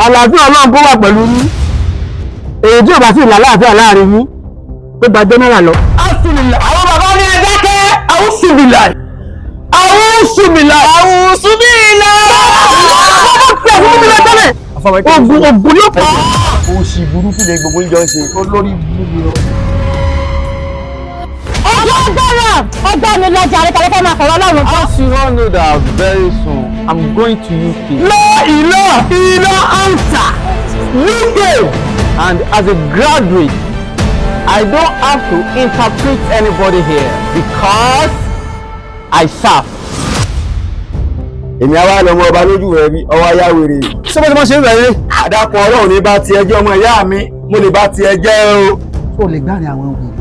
Àlàáfíà Ọlọ́run kó wà pẹ̀lú yín. Èyí tí ò bá sì lálàáfíà láàrin yín, tó gba general lọ. Àwọn bàbá ní ẹ dákẹ́. Àwùsùbìlà, àwùsùbìlà, àwùsùbìlà. Ogun ogun ló pa. Òṣì burúkú lè gbogbo ìjọ ń ṣe. Olórí burúkú lọ. Ọjọ́ gbọ́rọ̀ ọgbà mi lọ́jà rẹ̀ tàbí fẹ́ máa fọ̀rọ̀ Ọlọ́run bọ́. You all know that very soon I'm going to UK. Lọ ìlọ ìlọ answer UK. And as a graduate, I don't have to interpret anybody here because I serve. Èmi àwa lọmọ ọba lójú rẹ bí ọwọ́ ayá wèrè. Ṣé bó ti máa ṣe ń bẹ̀rẹ̀? Àdàpọ̀ Ọlọ́run ní bá tiẹ̀ jẹ́, ọmọ ìyá mi, mo lè bá tiẹ̀ jẹ́ o. Ṣé o lè gbáàrin àwọn wèrè?